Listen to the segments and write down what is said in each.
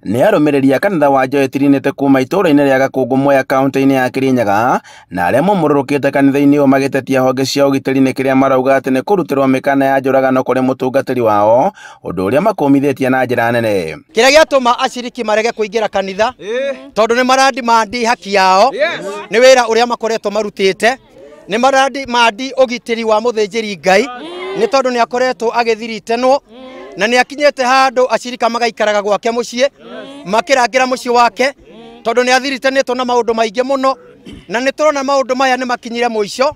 Nĩ arũmĩrĩri a kanitha wa Joy Trinity kuma itũũra-inĩ rĩa Gakũngũ Mwea kaunti-inĩ ya Kirinyaga na arĩa momũrũrũkĩte kanitha-inĩ ũyũ magĩtetia honge cia ũgitĩri nĩ kĩrĩa marauga atĩ nĩ kũrutĩrwo mĩkana ya njũragano kũrĩ mũtungatĩri wao, ũndũ ũrĩa makũmithĩtie na njĩra nene. Kĩrĩa gĩatũma aciriki marege kũingĩra kanitha tondũ nĩ maradimandi haki yao, nĩ wĩra ũrĩa makoretwo marutĩte, nĩ maradimandi ũgitĩri wa mũthĩnjĩri Ngai, nĩ tondũ nĩ akoretwo agĩthiritenwo na nĩ akinyĩte handũ acirika magaikaraga gwake mũciĩ, makĩrangĩra mũciĩ wake tondũ nĩ athiritenĩtwo na maũndũ maingĩ mũno, na nĩ tũrona maũndũ maya nĩ makinyire mũico,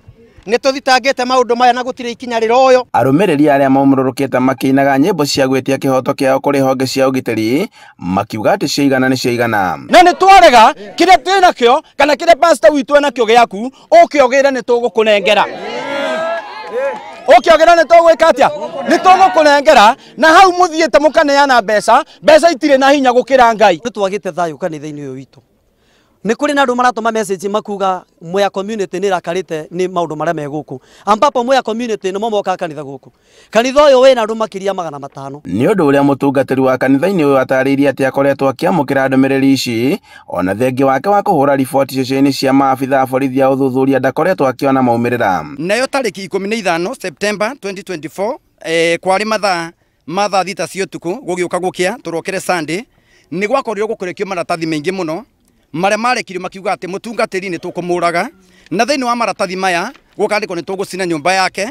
nĩ tũthitangĩte maũndũ maya na gũtirĩ ikinya rĩroyo. Arũmĩrĩri arĩa maumũrũrũkĩte makĩinaga nyĩmbo cia gwĩtia kĩhoto kĩao kũrĩ honge cia ũgitĩri makiuga atĩ ciaigana nĩ ciaigana. Na nĩ twarega kĩrĩa twĩ nakĩo kana kĩrĩa pastor witũ enakĩo gĩaku ũke ũgĩre nĩ tũgũkũnengera, ũke ũgĩre nĩ tũgwĩka atĩa, nĩ tũgũkũnengera, na hau mũthiĩte mũkaneana mbeca, mbeca itirĩ na hinya gũkĩra Ngai. Nĩ twagĩte thayũ kanitha-inĩ ũyũ witũ. Nĩ kũrĩ na andũ maratũma message makuga Mwea community nĩ ĩrakarĩte nĩ maũndũ marĩa me gũkũ, ambapo Mwea community nĩmo mokaga kanitha gũkũ. Kanitha ũyũ wĩna andũ makĩria 500. Nĩ ũndũ ũrĩa mũtungatĩri wa kanitha-inĩ ũyũ atarĩirie atĩ akoretwo akĩamũkĩra ndũmĩrĩri ici, ona thengia wake wa kũhũra riboti ceceni cia maabitha a borithi a ũthuthuria ndakoretwo akĩona maumĩrĩra. Nayo tarĩki 15 September 2024, kwarĩ mathaa ma thaa thita cia ũtukũ gũgĩũka gũkĩa tũrokere Sunday, nĩ gwakorirwo gũkũrekio maratathi maingĩ mũno marĩa marekirio makiuga atĩ mũtungatĩri nĩ tũkũmũraga, na thĩinĩ wa maratathi maya gũkandĩkwo nĩ tũgũcina nyũmba yake,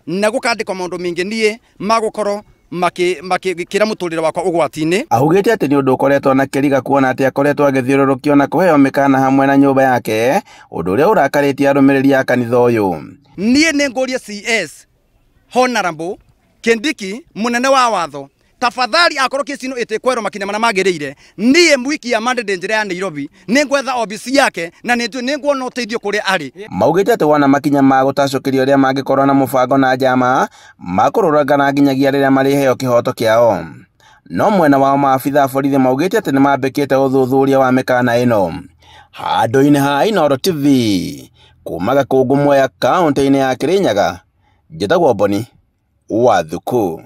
na gũkandĩkwo maũndũ maingĩ niĩ magũkorwo makĩra mũtũrĩre wakwa ũgwati-inĩ. Augĩte atĩ nĩ ũndũ ũkoretwo na kĩriga kuona atĩ akoretwo agĩthiũrũrũkio na kũheo mĩkana hamwe na nyũmba yake, ũndũ ũrĩa ũrakarĩtie arũmĩrĩri a kanitha ũyũ. Niĩ nĩ ngũrie CS Honorable Kindiki mũnene wa watho, tafadhali akorwo kesi ino ĩtĩkwerwo makinya marĩa magĩrĩire, niĩ mwiki ya Monday ndĩ njĩra ya Nairobi nĩ ngwetha obici yake na nĩ nguona ũteithio kũrĩa arĩ. Maugĩte atĩ wona makinya ma gũtacũkĩrio ũrĩa mangĩkorwo na mũbango na njama makũrũrũngana nginyagia rĩrĩa marĩheo kĩhoto kĩao. No mwena wao maabitha a borithi maugĩte atĩ nĩmambĩkĩte ũthuthuria wa mĩkana ĩno. Handũ-inĩ ha Inooro TV kuma Gakũngũ Mwea kaunti-inĩ ya Kirinyaga, njĩtagwo Boni wa Thuku.